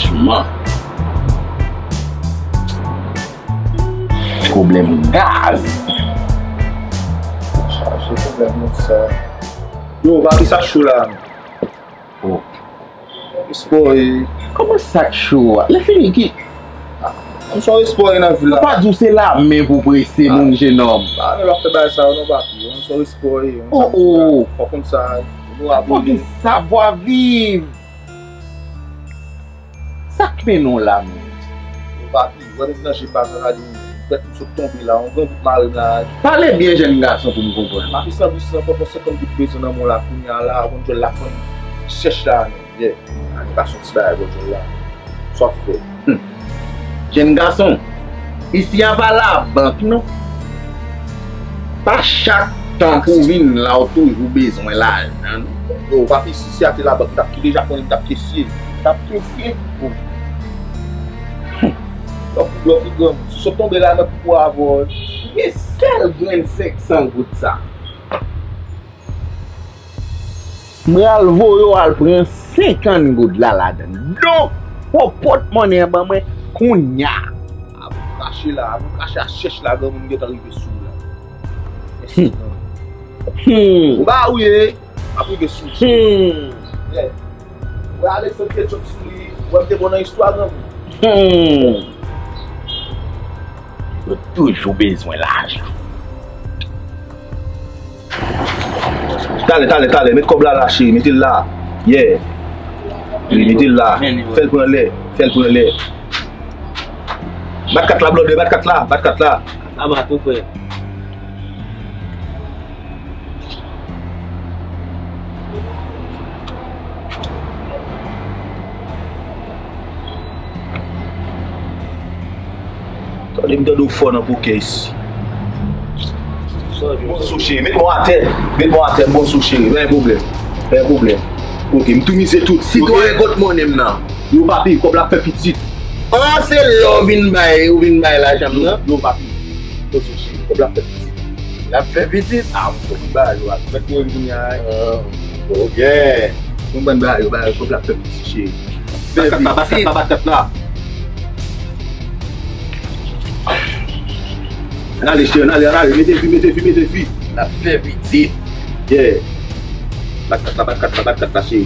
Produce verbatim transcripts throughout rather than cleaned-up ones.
Franchman. Pwoblèm gaz. Chaje pwoblèm moun sa. Yo, papi, sa k cho la? Oh. Espò e. Kòman sa k cho a? Lè fini ki? M son espò e nan vil la. Ou pa di w se lame pou prese moun, jenòm. Ah, men w ap fè bagay sa yo non, papi. M son espò e. Oh, oh. Fò konn sa. Nou ap vini. Fò gen savwa viv. Sa k mennen w la menm? Yo, papi, wè m nan je pa sa di m pèt m sot tonbe la, yon gran bout mare m la. Pale byen, jèn gason, pou m konprann. Papi, san vis san pòpò senkant goud bezwen nan men w la kounye a la, konn djòl la fann chèch la menm, yeah. Ane pa soti bagay bò djòl la. Sa w ap fè? Hmm. Jèn gason, isi a pa labank non. Pa chak tan pou w vin la, w toujou bezwen lajan non. Yo, papi, si se a te labank, m t ap ki deja konnen m t ap kesye. M t ap kesye. Lòk ou blòk ou granmoun. Si w sot tonbe la, mèt pou avè w. Gen sèl grenn senk san goud sa. M pral voye w al pran senkant goud la ladann. Donk, pran pòtmonnen an ban mwen kounya. Avan w kache la, avan w kache a chèch la, granmoun gentan rive sou w la. Mèsi. Hmm. Ou ba ou ye, ap rive sou w. Hmm. Yeah. Wè Alexandre Ketchup sou li, wè m te bon nan istwa granmoun. Hmm. Yo toujou bezwen lajan. Talè, talè, talè. Met kòb la la, cheri. Mete l la. Yeah. Wi, mete l la. Fè l pran lè. Fè l pran lè. Bat kat la, blòdè. Bat kat la. Bat kat la. Kat la bat tou, frè. Tande m tande w fò nan pokè isi. Bon sou cheri, met mwen atè. Met mwen atè, bon sou cheri. Pa gen pwoblèm. Pa gen pwoblèm. Ok, m tou mize tout. Sitwayen, kot monnen m nan? Yo, papi, kòb la fè pitit. Ah, se lè w vin bay, ou vin bay lajan m nan? Yo, papi. Bon sou cheri, kòb la fè pitit. L ap fè pitit? Ah, m fò m ba yo ak mèt mwen vini a. Ah, ok. Konprann ba yo, ba yo, kòb la fè pitit, cheri. Bat kat la, bat kat la, bat kat la. Ann ale, cheri, ann ale, ann ale. Mete fi, mete fi, mete fi. L ap fè pitit. Yeah. Bat kat la, bat kat la, bat kat la, cheri.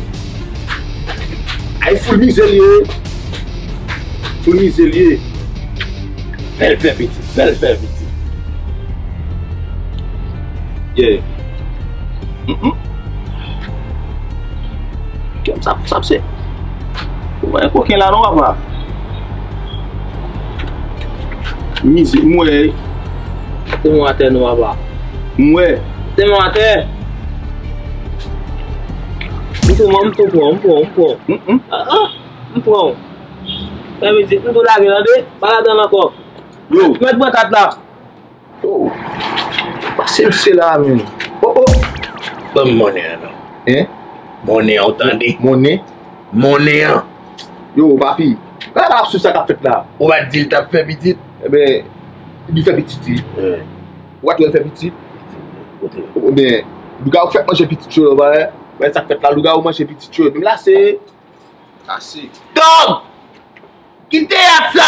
Ay, foul mizè l ye. Foul mizè l ye. Fè l fè pitit, fè l fè pitit. Yeah. Mm, mm. Kè m sa, sa se. Ou wè koken la non, papa. Mize, m wè. Te mwen atè non, papa. M wè. Te mwen atè. M tou, m tou pran, m pran, m pran. Mm, mm. Ah, ah, m pran. Sa vle di, m tou lage tande, pa ladan l ankò. Yo. Mèt pran kat la. Oh, pase misye la, menm. Oh, oh. Ban m monnen an non. Hein? Monnen an, ou tande? Monnen? Monnen an. Yo, papi. Gade ap swiv sa k ap fèt la. Ou pa t di l t ap fè pitit? Ebyen, li fè pitit, wi. Eh. Ou pa t wè l fè pitit? Kote? Ebyen, lougarou fèk manje pitit yo, wè. Wè sa k fèt la, lougarou manje pitit yo. Menm la, se. Kase. Dòg! Ki teyat sa